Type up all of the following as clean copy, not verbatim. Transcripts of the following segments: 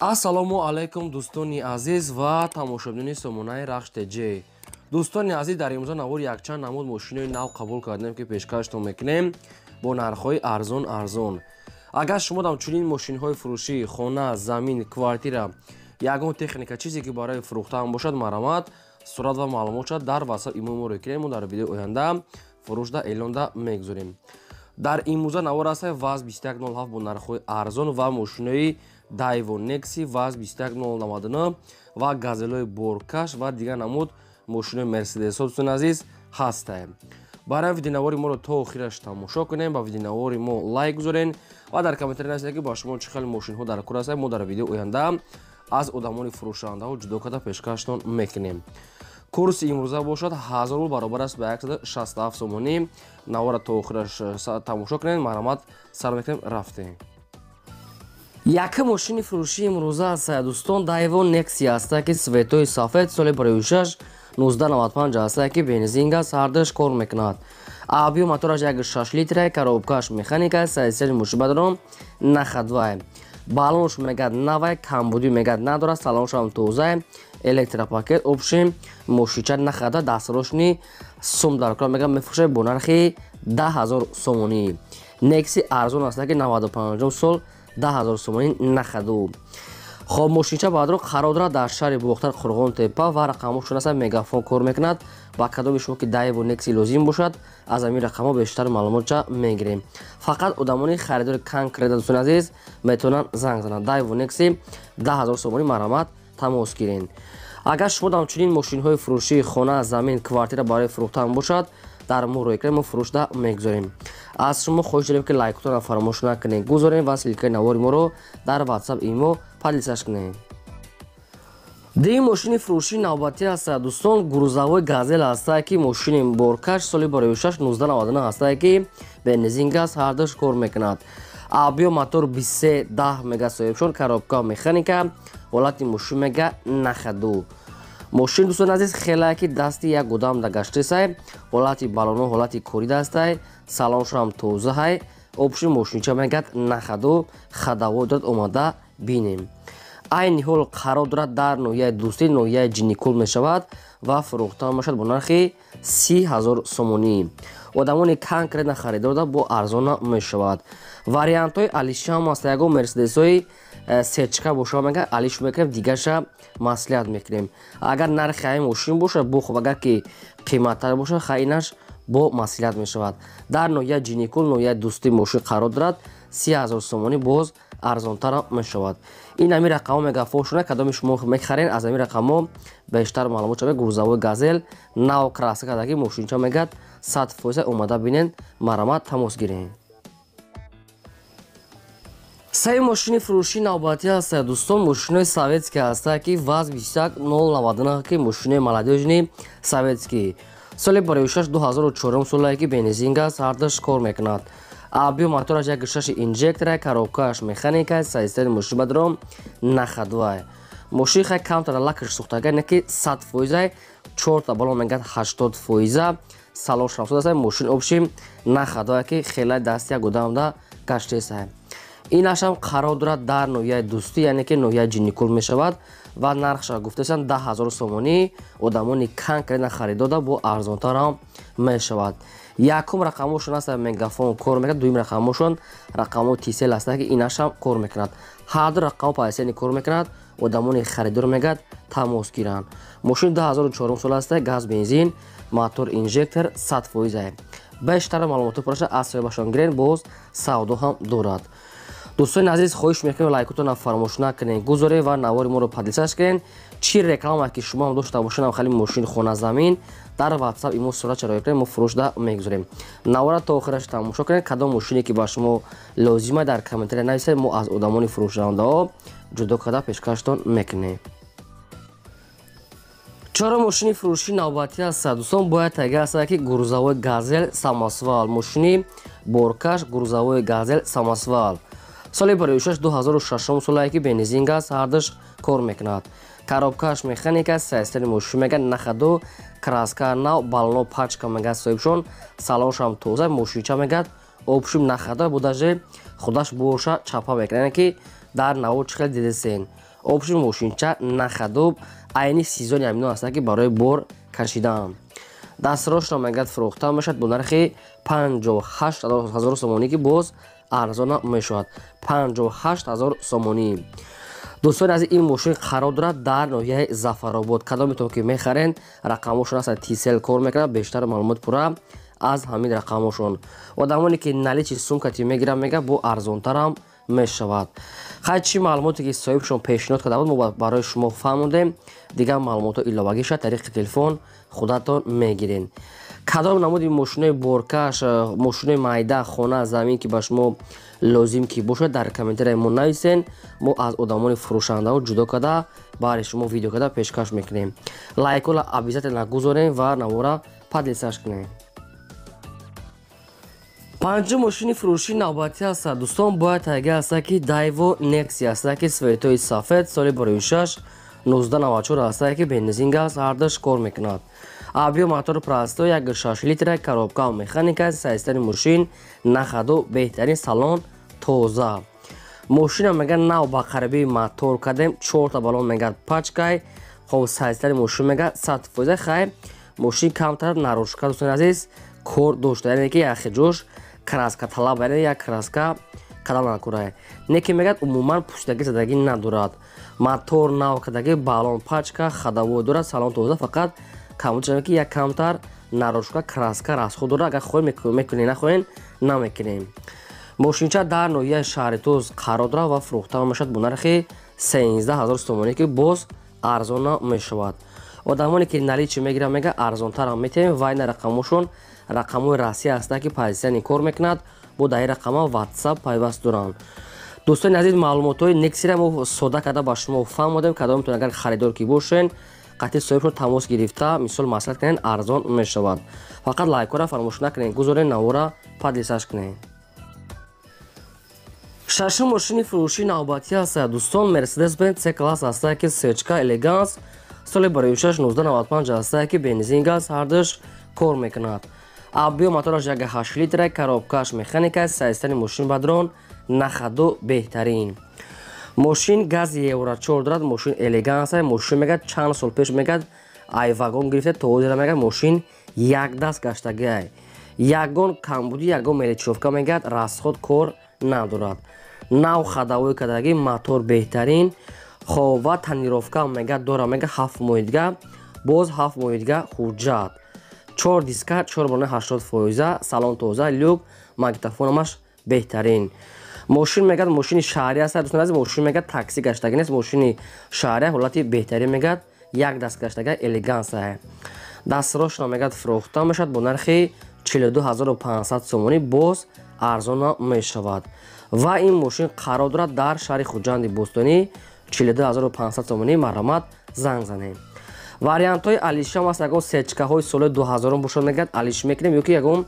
Ассалому алайкум, дӯстони азиз ва тамошобинони сомонаи Рахш ТЖ. Дӯстони азиз, дар имрӯза навор якчанд намуд мошинои нав қабул кардем, ки пешкаштон мекунем бо нархҳои арзон арзон. Агар шумо дам чунин мошинҳои фурӯшӣ, хона, замин, квартира, ягон техника, чизе ки барои фурӯхтан бошад, марҳамат, сурат ва маълумотша дар WhatsApp имо моро кунем, мо дар видеои оянда фурӯшда эълонда мегузорем. Дар имрӯза навор аст ВАЗ 2107 бо нархҳои арзон ва мошинои Дайво Некси, ВАЗ 21099 ва газелҳои боркаш ва дигар намуд мошинои Мерседесҳо, дӯстони азиз, ҳастаем. Барои видеонавори моро то охираш тамошо кунем, ба видеонавори мо лайк гузорен ва дар комментария нависед, ки ба шумо чӣ хел мошинҳо дар кор ҳастанд. Мо дар видеои оянда аз одамони фурӯшандаҳо ҷудо карда пешкаштон мекунем. Курси имрӯза бошад 1000 рубл баробар аст ба 167 сомонӣ. Навора то охираш тамошо кунед, марҳамат, сар мекунем, рафтем. Якум мошини фурӯшии имрӯза аст, дӯстон, Дайво Некси ҳаста, ки цветои сафед, соли 2006, 1995 ҳаста, ки бензин, газ ҳардаш кор мекунад. Объём мотораш 1,6 литра, коробкаш механика, сайсери мошибадарон на ходовая. Баллонш мегад навай, камбудӣ мегад надорад, салоншам тоза, электропакет, общем мошича на хода, дастрошни сум дар кор мегад, мефурӯшад бо нархи 10 000 сомонӣ. Некси арзон аст, ки 95 сол, 10 000 сомонӣ, на ходу. Хоб, мошинча баъдро қарор дорад дар шаҳри Бохтар, Қурғон Тепа ва рақамҳошон аст, мегафон кор мекунад. Ба кадоми шумо ки Дайво Некси лозим бошад, аз ҳамин рақамҳо бештар маълумотча мегирем. Фақат одамони харидори конкретно, дӯстони азиз, метавонанд занг зананд. Дайво Некси 10 000 сомонӣ, марҳамат, тамос гирен. Агар шумо ҳамчунин мошинҳои фурӯшии, хона, замин, квартира барои фурӯхтан бошад, дар мо рӯй кунем, мо фурӯшда мегузорем. Аз шумо хоҳиш дорем, ки лайкотонро фаромӯш накунед, гузорем ва ссылкаи навори моро дар WhatsApp, имо поделиться кунед. Дуюм мошини фурӯшии навбатӣ аст, дӯстон, грузовой Газел ҳастае, ки мошини боркаш, соли 2006, 1999 ҳастае, ки бензин, газ ҳардуш кор мекунад. Объём мотор 23 10 мега соҳибшон, коробка механика, ҳолати мошин мега на ходу. Мошин, дӯстони азиз, хелае ки дасти як одам да гаштесай, ҳолати балоно ҳолати корида ҳастай, салоншам тозаҳай, общем мошинча мегад на ходу, ходовой дорад, омада бинем. Айни ҳол қарор дорад дар ноҳияи Дӯстӣ, ноҳияи Ҷиникул мешавад ва фурӯхта мешавад бо нархи 30 000 сомонӣ. Одамони конкретно харидор бо арзона мешавад. Вариантҳои алишам аст, ягон Мерседесҳои сечка боша, мега алиш мекунем, дигарша маслиҳат мекунем. Агар нархи ҳамин мошин бошад, бо хуб, агар ки қиматтар бошад, хайнаш бо маслиҳат мешавад. Дар ноҳияи Ҷиникул, ноҳияи Дӯстӣ мошин қарор дорад, 30 000 сомонӣ, боз арзонтар мешавад. Ин ҳамин рақамҳо мегафошона, кадоми шумо мехарен, аз ҳамин рақамҳо бештар маълумот шавед. Грузовой Газел, нав краска кардаги мошинча мегад 100%, омада бинен, марҳамат, тамос гирен. Сеюм мошини фурӯшии навбатӣ аст, дӯстон, мошинои советский ҳаста, ки ВАЗ 21099, ки мошинои молодёжный советский, соли 2006, 2004 солае, ки бензин, газ ҳардаш кор мекунад. Объём мотораш 1,6 инжектора, коробкааш механика, состояние мошин бадром на ходовая. Мошин хай камтара лакаш сӯхтага, не ки 100%, чорта балон мегад 80%, салон шамсод аст. Мошин общем на ходовая, ки хелай дасти як одамда гаштесай. Инашам қарор дорад дар ноҳияи Дӯстӣ, яъне ки ноҳияи Ҷиникул мешавад ва нархша гуфтасанд 10 000 сомонӣ. Одамони конкретно харидода бо арзонтарам мешавад. Якум рақамошон аст, мегафон кор мекунад, дуюм рақамошон рақамо Тисел аст, ки инашам кор мекунад. Ҳарду рақамо паисени кор мекунад. Одамони харидор мегад тамос гиранд. Мошин 2004 сол аст, газ, бензин, мотор инжектор, 100%. Бештар маълумоти пораша аз соҳибашон гирен, боз савдо ҳам дорад. Дӯстони азиз, хоҳиш мекунем, лайкотонро фаромӯш накунед, гузоред ва навори моро поделиться кунед. Чӣ реклама ки шумо ҳам дошта бошед, ҳам хали мошин, хона, замин, дар WhatsApp имо сурат чароя кунед, мо фурӯшда мегузорем. Навора то охираш тамошо кунед. Кадом мошине ки ба шумо лозима, дар комментария нависед, мо аз одамони фурӯшдиҳандаҳо ҷудо карда пешкаштон мекунем. Чорум мошини фурӯшии навбатӣ аст, дӯстон, бояд тайга аст, ки грузовой Газел самосвал, мошини боркаш, грузовой Газел самосвал, соли 2006, 2006 солае, ки бензин, газ ҳардаш кор мекунад, коробкааш механика, состояние мошин мега на ходу, краска нав, балоно пачка мегад соҳибшон, салоншам тоза, мошинча мегад общем на хода, будаже худаш боша чапа мекунад, яъне ки дар навор чӣ хел дидесен. Общий мошинча нахадуб айни сезони ҳамино ҳаста ки барои бор кашидан. Дастрошро мегӯяд фурӯхта мешавад бо нархи 58 ҳазор сомонӣ, ки боз арзона мешавад. 58 ҳазор сомонӣ. Дӯстони азиз, ин мошин қарор дорад дар ноҳияи Зафаробод. Кадометон ки мехарен, рақамошон аст, Тисел кор мекунад, бештар маълумот пурра аз ҳамин рақамошон. Одамоне ки наличи сумкати мегиранд, мега бо арзонтарам мешавад. Хай, чӣ маълумоте ки соҳибшон пешниҳод карда буд, мо барои шумо фаҳмондем. Дигар маълумотҳо иловагӣ шуд, тариқи телефон худатон мегирен. Кадом намуди мошинои боркаш, мошинои майда, хона, замин ки ба шумо лозим ки бошад, дар комментарияи мо нависен. Мо аз одамони фурӯшандаҳо ҷудо карда баъди шумо видео карда пешкаш мекунем. Лайкҳоро обязательно гузорем ва навора поделиться кунем. Панҷум мошини фурӯшии навбатӣ аст, дӯстон, бояд тайга аста ки Дайво Некси аста ки светои сафед, соли 2006, 1994 аста ки бензин, газ ҳардаш кор мекунад. Объём мотор простой, 1,6 литра, коробка механика, состояни мошин нахаду беҳтарин, салон тоза. Мошина мега нав ба қариби мотор кардем, чорта балон мега пачкай. Хоб, состояни мошин мега 100%. Хай, мошин камтар нарушка, дӯстони азиз, кор дошта, яъне ки яхе ҷош краска талаб, яъне як краска кадал накурай. Не ки мегӯяд умуман пӯшидагӣ задагӣ надорад. Мотор нав кардагӣ, балон пачка, ходовой дорад, салон тоза, фақат камуча ки як камтар нарушка, краска расход дорад. Агар хоҳем мекунем, нахоҳем намекунем. Мошинча дар ноҳияи Шаҳритӯз қарор дорад ва фурӯхта мешавад бо нархи 13 000 сомонӣ, ки боз арзона мешавад. Одамоне ки наличи мегиранд, мега арзонтарам метавем. Ва ина рақамошон рақамҳои Россия ҳастанд ки позитсияни кор мекунад, бо дар ин рақамҳо WhatsApp пайваст доранд. Дӯстони азиз, маълумотҳои Нексира мо сода карда ба шумо фаҳмодем. Кадомтон агар харидор ки бошен, қатъи соҳибшон тамос гирифта, мисол маслиҳат кунед, арзон мешавад. Фақат лайкҳоро фаромӯш накунед, гузоред, навора поделиться кунед. Шашум мошини фурӯшии навбатӣ аст, дӯстон, Мерседес Бенз С класс аста ки сечка элеганс, соли 2006, 1995 аста ки бензин, газ ҳардуш кор мекунад. Объём мотораш 1,8 литра, коробкаш механика, состояни мошин бадрон нахаду беҳтарин. Мошин гази евро 4 дорад, мошин элеганс. Мошин мегӯяд чанд сол пеш мегӯяд ай вагон гирифта то ҳозира мегӯяд мошин як даст гаштагиай. Ягон камбудӣ, ягон мелочёвка мегӯяд расход кор надорад. Нав ходовой кардагӣ, мотор беҳтарин. Хоб, ва тонировка мегӯяд дора, мегӯяд 7 моҳи дига, боз 7 моҳи дига ҳуҷҷат. Чор диска, чор бона 80%, салон тоза, люк, магнитофонамаш беҳтарин. Мошин мегӯяд мошини шаҳрӣ аст, дӯстон азиз, мошин мегӯяд такси гаштагӣ нест, мошини шаҳрӣ, ҳолати беҳтарин, мегӯяд як даст гаштага, элеганса. Дастрошро мегӯяд фурӯхта мешавад бо нархи 42 500 сомонӣ, боз арзона мешавад. Ва ин мошин қарор дорад дар шаҳри Хуҷанди Бостонӣ. 42 500 сомонӣ, марҳамат, занг занем. Вариантҳои алишам аст, ягон сечкаҳои соли 2000 бошад, мегӯяд алиш мекунем, ё ки ягон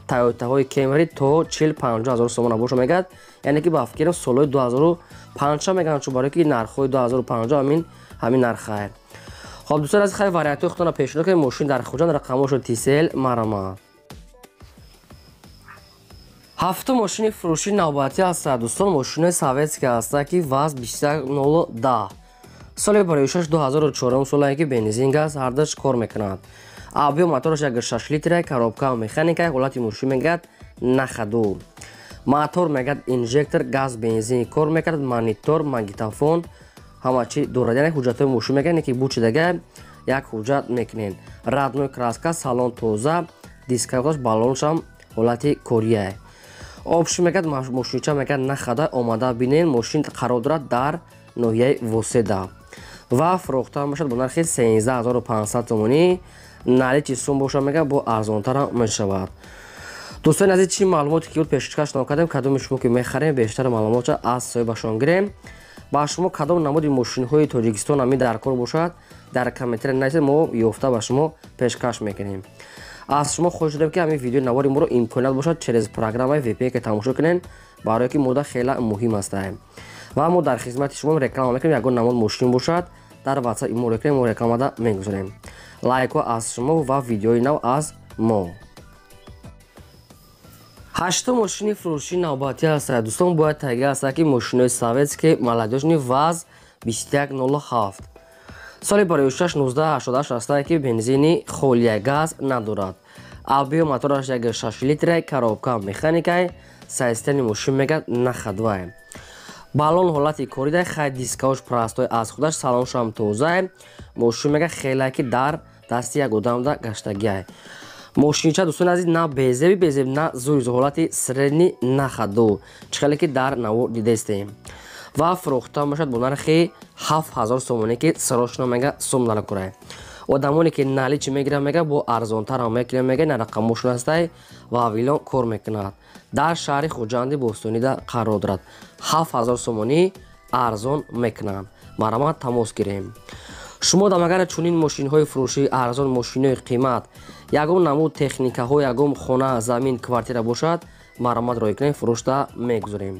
Тойотаҳои Кемри то 40-50 ҳазор сомона бошад, мегӯяд, яъне ки ба фикрем солҳои 2005 мегӯянд, чун барои ки нархҳои 2050 ҳамин нархае. Хоб, дӯстон аз хай, вариантҳои худтонро пешниҳод кунед. Мошин дар Хуҷанд, рақамҳошо Тисел, марҳамат. Ҳафтум мошини фурӯшии навбатӣ аст, дӯстон, мошинои советский ҳаста ки ВАЗ 21010, соли 2006, 2004 солае ки бензин, газ ҳардаш кор мекунад. Объём мотораш 1,6 литра, коробка механика, ҳолати мошин мегӯяд нахаду. Мотор мегӯяд инжектор, газ, бензин кор мекард, монитор, магнитофон ҳама чи дорад. Яъне ҳуҷҷатҳои мошин мегӯяд ки бучидага як ҳуҷҷат мекунед. Родной краска, салон тоза, дискаҳош, баллоншам ҳолати кория. Общий мегӯяд мошинча мегӯяд нахада, омада бинед. Мошин қарор дорад дар ноҳияи Воседа ва фурӯхта мешавад бо нархи 13 500 сомонӣ. Наличи сум бошад, мегӯяд бо арзонтарам мешавад. Дӯстони азиз, чӣ маълумоте ки буд, пешкашатон кардем. Кадоми шумо ки мехарем, бештар маълумотро аз соҳибашон гирем. Ба шумо кадом намуди мошинҳои Тоҷикистон ҳамин дар кор бошад, дар комментария нависед, мо ёфта ба шумо пешкаш мекунем. Аз шумо хоҳиш дорем, ки ҳамин видеои навори моро имконият бошад, через программаи VPN ки тамошо кунед, барое ки мода хеле муҳим астаем ва мо дар хизмати шумо реклама мекунем. Ягон намуд мошин бошад, дар WhatsApp имо рекунем, мо рекламада мегузорем. Лайкҳо аз шумо ва видеои нав аз мо. Ҳаштум мошини фурӯшии навбатӣ аст, дӯстон, бояд тайга аст ки мошинои советский молодёжный ВАЗ. 2107. Соли 56 1988 астае ки бензини холия, газ надорад. Объём мотораш 1,6 литра, коробка механикай, состояние мошин мега на ходовая. Баллон ҳолати коридай, хай дискаош простой аз худаш, салоншам тозае. Мошин мега хеле ки дар дасти як одамда гаштагиай. Мошинча, дӯстони азиз, на безеби безеб, на зури ҳолати средний на ходу. Чӣ ки дар навор дидестем. Ва фурӯхта мешавад бо нархи 7000 сомонӣ, ки срочно мега сум наракурай. Одамоне ки наличный мегиранд, мега бо арзонтар ҳам мекунанд, мега на рақамошон ҳастай ва вилон кор мекунад. Дар шаҳри Хуҷанди Бостонида қарор дорад. 7000 сомонӣ арзон мекунанд. Марҳамат, тамос гирем. Шумо дам агар чунин мошинҳои фурӯшии арзон, мошинҳои қимат, ягон намуд техникаҳо, ягон хона, замин, квартира бошад, марҳамат роҳӣ кунем, фурӯшта мегузорем.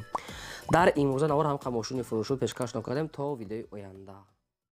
Дар имрӯза навор ҳамқа мошини фурӯшро пешкаш накардем. То видеои оянда.